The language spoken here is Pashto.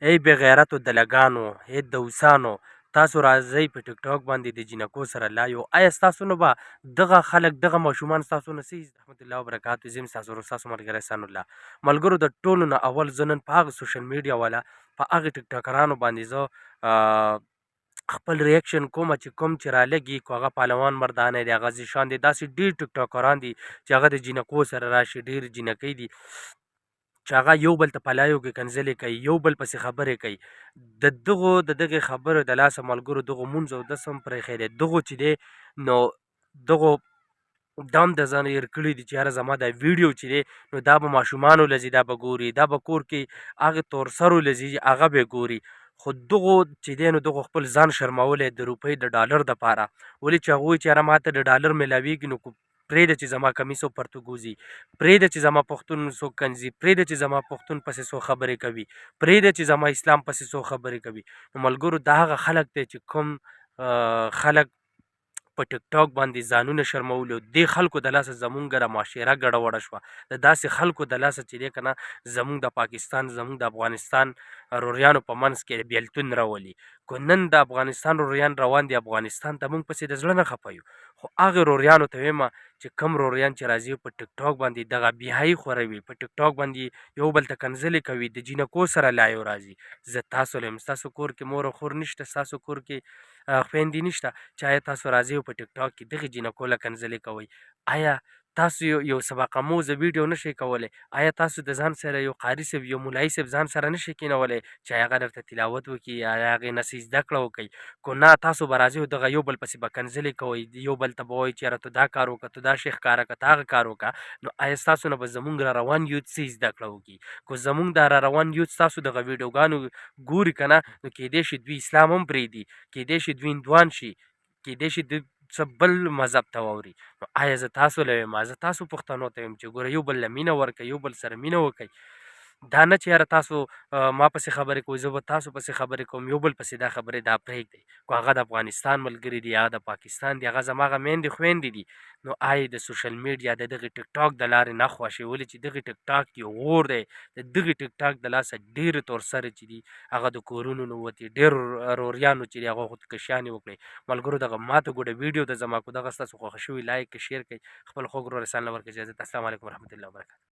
ای بې غیرتو دلګانو ای دوسانو تاسو راځئ په ټیک ټاک باندې د جینکو سره لایو آیا ستاسو نه به دغه خلک دغه ماشومان ستاسو نه څه رحمت الله وبرکاتو زم ستاسو ورور ستاسو ملګری احسان الله ملګرو د ټولو نه اول زه نن په هغه سوشل میډیا والا په هغه ټیک ټاکرانو باندې زه خپل ریاکشن کوم چې کوم چې رالګي کو هغه پهلوان مردانه دی هغه ذیشان دی داسې ډیر ټیک ټاکران دي چې هغه د جینکو سره راشي ډیر جینکۍ دي چې هغه یو بل ته په لایو کې کنځلې کوي، یو بل پسې خبرې کوي، د دغو د دغې خبرو د لاسه ملګرو دغو مونځ او دس هم پرېښی دی، دغو چې دی نو دغو دا هم د ځانه هېر کړي دي چې یاره زما دا ویډیو چې دی نو دا به ماشومانو له ځي دا به ګوري، دا به کور کې هغې تورسرو له ځي هغه به ګوري، خو دغو چې دی نو دغو خپل ځان شرمولی د روپۍ د ډالر دپاره، ولې چې هغوی چې یاره ماته د ډالر میلاویږي نو پرېږده چې زما کمیس او پرتوګ وځي، پرېږده چې زما پښتون څوک کنځي، پرېږده چې زما پښتون پسې څوک خبرې کوي، پرېږده چې زما اسلام پسې څوک خبرې کوي. نو ملګرو دا هغه خلک دی چې کوم خلک په ټیک ټاک باندې ځانونه شرمولي او دې خلکو د لاسه زمونږ د معاشره ګډه وډه شوه. د داسې خلکو د لاسه چې دی که نه زمونږ د پاکستان زمونږ د افغانستان روریانو په منځ کې بیلتون راولي. که نن د افغانستان روریان روان دي افغانستان ته مونږ پسې د زړه نه خفه یو، خو هغه روریانو ته وایم چې کوم روریان چې راځي په ټیک ټاک باندې دغه بهایي خوروي، په ټیک ټاک باندې یو بل ته کنځلې کوي، د جینکو سره لایو راځي. زه تاسو له یم، ستاسو کور کې مور او خور نشته، ستاسو کور کې خویندې نشته چې آیا تاسو راځئ او په ټیک ټاک کې دغې جینکو له کنځلې کوئ؟ آیا تاسو یو سبق آموزه ویډیو نشئ کولی؟ آیا تاسو د ځان سره یو قاري صاحب یو مولایي صاحب ځان سره نشئ کینولی چې هغه درته تلاوت وکړي یا هغې نه څه زده کړه وکړي؟ که نه تاسو به راځئ او دغه یو بل پسې به کنځلې کوئ، یو بل ته به وایئ چې یاره ته دا کار وکړه، ته دا شی ښکاره کړه، ته هغه کار وکړه. نو آیا ستاسو نه به زمونږ را روان یوت څه زده کړه وکړي؟ که زمونږ دا را روان یوت ستاسو دغه ویډیوګانو ګوري که نه نو کیدای شي دوی اسلام هم پرېږدي، کیدای شي دوی هندوان شي، کیدای شي دوی څه بل مذهب ته واوري. نو آیا زه تاسو له وایم، زه تاسو پښتنو ته وایم چې ګوره یو بل له مینه ورکړئ، یو بل سره مینه وکړئ. دا نه چې یاره تاسو ما پسې خبرې کوئ زه به تاسو پسې خبرې کوم، یو بل پسې دا خبرې دا پرېږدئ. که هغه د افغانستان ملګري دي، هغه د پاکستان دي، هغه زما هغه میندې خویندې دي، نو آی د سوشل میډیا د دغې ټیک ټاک د لارې نه خوښ شئ، ولې چې دغې ټیک ټاک یو اور دی، د دغې ټیک ټاک د لاسه ډېرې تورسرې چې دي هغه د کورونو نه ووتې، ډېرو روریانو چې دي هغه خودکشیانې وکړې. ملګرو دغه ماته ګوډه ویډیو ده زما، که دغه ستاسو خوښه شوي لایک کړئ، شیر کړئ، خپل خوږ ورور احسان له ورکړئ اجازت. السلام علیکم ورحمت الله وبرکاته.